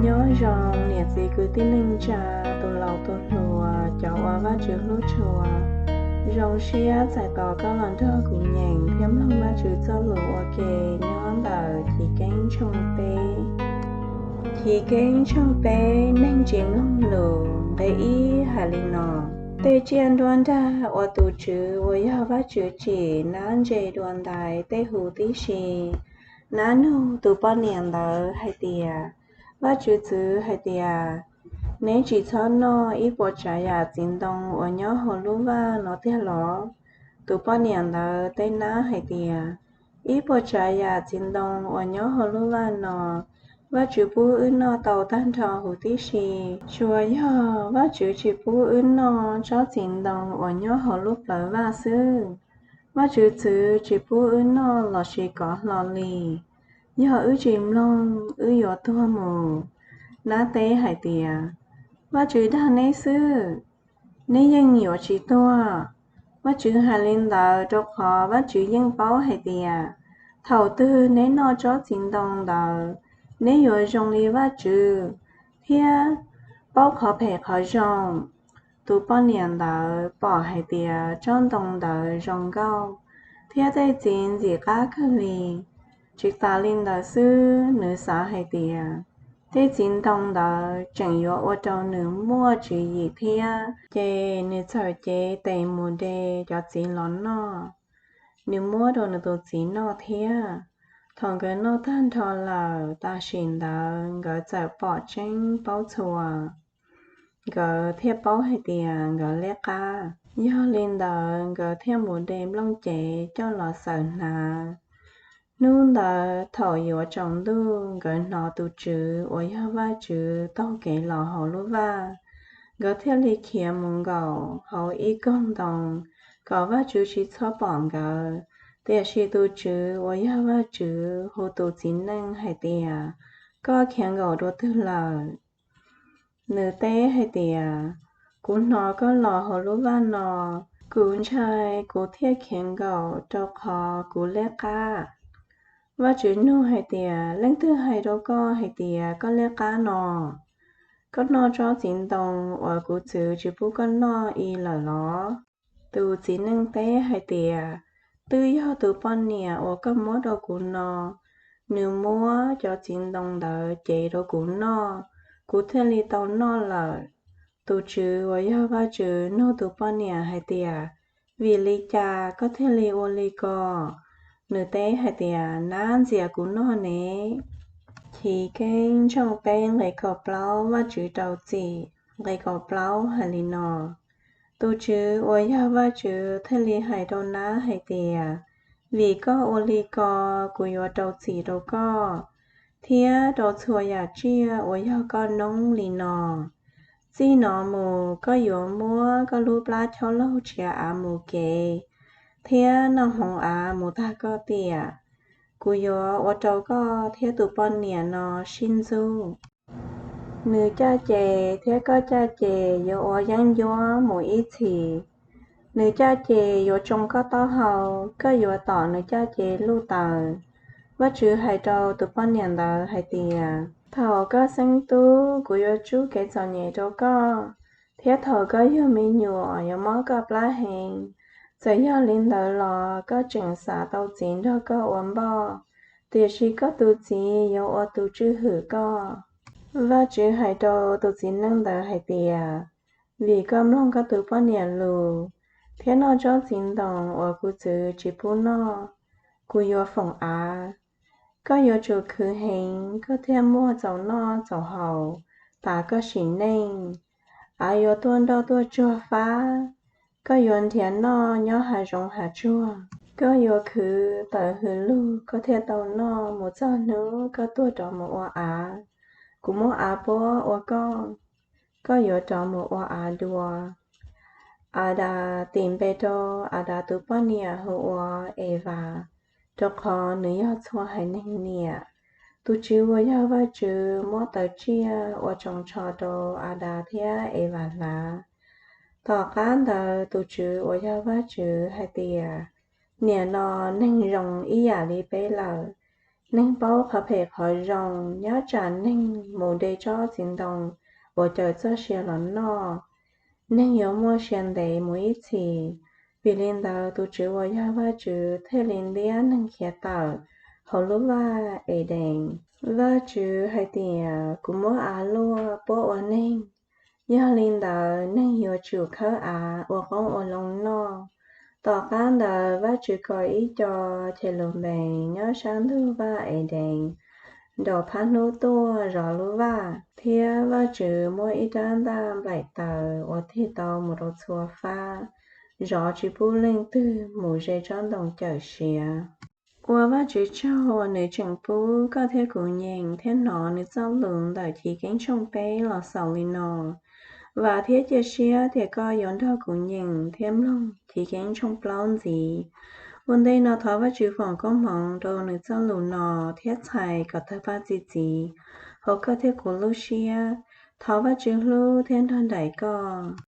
Nyob zoo niam txiv kwv tij neej tsa, tus laus tus hluas, cov uas Vajtswv hlub tshua. Zoo siab txais tos koj los nrog kuv nyeem thiab mloog Vajtswv txoj lus ua ke nyob ntawm Chiv Keeb tshooj peb. Chiv Keeb tshooj peb, neeg tsis mloog lus. Nqe ib hais li no: Tej tsiaj nruab nrag uas tus TSWV uas yog Vajtswv tsim nab ntse dua ntais tej hu tib si. Nab nug tus poj niam ntawd hais tias, Vajtswv txwv hais tias neb tsis txhob noj ib puas tsav yam txiv ntoo uas nyob hauv lub vaj no tiag los? Tus poj niam ntawd teb nab hais tias, Ib puas tsav yam txiv ntoo uas nyob hauv lub vaj no, Vajtswv pub wb noj tau tag nrho huv tib si. Tsuas yog Vajtswv tsis pub wb noj tsob txiv ntoo uas nyob hauv lub plawv vaj xwb. Vajtswv txwv tsis pub wb noj lossis kov hlo li. Yog wb tsis mloog, wb yuav tuag mus. Nab teb hais tias, Vajtswv dag neb xwb, neb yeej yuav tsis tuag. Vajtswv hais li ntawd rau qhov Vajtswv yeej paub hais tias thaum twg neb noj tsob txiv ntoo ntawd, neb yuav zoo li Vajtswv thiab paub qhov phem qhov zoo. Tus poj niam ntawd pom hais tias tsob ntoo ntawd zoo nkauj thiab tej txiv ntxim qab kawg li. Tsis tas li ntawd xwb, nws xav hais tias tej txiv ntoo ntawd tseem yuav ua rau nws muaj tswv yim thiab, ces nws txawm cev tes mus de cov txiv los noj. Nws muab rau nws tus txiv noj thiab. Thaum nkawd noj tag nrho lawm, tam sim ntawd nkawd txawm pom tseeb paub txhua. Nkawd thiaj paub hais tias nkawd liab qab. Yog li ntawd, nkawd thiaj mus de nplooj cev coj los xaws hnav. Hnub ntawd thaum yuav tsaus ntuj, nkawd hnov tus TSWV uas yog Vajtswv taug kev los hauv lub vaj. Nkawd thiaj li khiav mus nkaum hauv ib koog ntoo kom Vajtswv tsis txhob pom nkawd. Tiam sis tus TSWV uas yog Vajtswv hu tus txiv neej hais tias, Koj khiav nkaum dua twg lawm? Nws teb hais tias, Kuv hnov koj los hauv lub vaj no, kuv ntshai kuv thiaj khiav nkaum rau qhov kuv liab qab. Vajtswv nug hais tias, Leej twg hais rau koj hais tias koj liab qab no? Koj noj tsob txiv ntoo uas kuv txwv tsis pub koj noj i lawm los? Tus txiv neej teb hais tias, Twb yog tus poj niam uas koj muab rau kuv no, nws muab cov txiv ntoo ntawd cev rau kuv noj, kuv thiaj li tau noj lawm. Tus TSWV uas yog Vajtswv nug tus poj niam hais tias, Vim li cas koj thiaj li ua li ko? Nws teb hais tias, Nab ntxias kuv noj ne. Chiv Keeb tshooj peb nqe kaum plaub, Vajtswv rau txim. Nqe kaum plaub hais li no: Tus TSWV uas yog Vajtswv thiaj li hais rau nab hais tias, Vim koj ua li ko, kuv yuav rau txim rau koj thiab rau txhua yam tsiaj uas yog koj noob li no. Txij no mus koj yuav muab koj lub plab chaub laug tshiav av mus kev thiab noj hmoov av mus tag koj tiam. Kuv yuav ua rau koj thiab tus poj niam no sib ntxub. Nws caj ces thiab koj caj ces yuav ua yeeb ncuab mus ib txhis. Nws caj ces yuav tsoo koj taub hau, koj yuav tom nws caj ces luj taws. Vajtswv hais rau tus poj niam ntawd hais tias, Thaum koj xeeb tub, kuv yuav tsub kev txom nyem rau koj, thiab thaum koj yug me nyuam yuav mob koj plab heev. Txawm yog li ntawd los koj tseem xav tau txiv nrog koj ua npoj, tiam sis koj tus txiv yuav ua tus tswj hwm koj. Vajtswv hais rau tus txiv neej ntawd hais tias, Vim koj mloog koj tus poj niam lus thiab noj tsob txiv ntoo uas kuv txwv tsis pub noj, kuv yuav foom av. Koj yuav tsum khwv heev, koj thiaj muaj txaus noj txaus haus tas koj sim neej. Av yuav tuaj nroj tuaj tsuag fab, koj yuav nrhiav noj nyob hav zoov hav tsuag. Koj yuav khwv tawm hws lug koj thiaj tau noj mus txog hnub koj tuag rov mus ua av. Kuv muab av puab ua koj, koj yuav rov mus ua av dua. Adas, tis npe rau Adas tus poj niam hu ua Evas, rau qhov nws yog txhua haiv neeg niam. Tus TSWV uas yog Vajtswv muab taws tsiaj ua tsoos tsho rau Adas thiab Evas hlav. Tom qab ntawd tus TSWV uas yog Vajtswv hais tias, Niam no neeg zoo ib yam li peb lawm, Neeg paub qhov phem qhov zoo, nyob tsam neeg mus de tsob txiv ntoo uas cawm txoj sia los noj, neeg yuav muaj sia ntev mus ib txhis. Vim li ntawd, tus Tswv uas yog Vajtswv thiaj li ntiab neeg khiav tawm hauv lub vaj Edees. Vajtswv hais tias, Kuv muab av luaj puab ua neeg, yog li ntawd neeg yuav tsum khawb av ua qoob ua loo noj. Tom qab ntawd Vajtswv kom ib co Chelubes nyob sab ntug vaj Edees nraum phab hnub tuaj zov lub vaj, thiab Vajtswv muab ib rab ntaj nplaim taws uas tig tau mus rau txhua fab zov tsis pub leej twg mus ze tsob ntoo cawm siav. Ua Vajtswv tsaug uas nws tseem pub koj thiab kuv nyeem thiab hnov nws txoj lus ntawm Chiv Keeb tshooj peb los xaus li no. Vam thiab cia siab tias koj yuav nrog kuv nyeem thiab mloog Chiv Keeb tshooj plaub ntxiv. Ua ntej no thov Vajtswv foom koob hmoov rau nws txoj lus no thiab txhais kom tawg paj txi txiv hauv koj thiab kuv lub siab. Thov Vajtswv hlub thiab nrog nraim koj.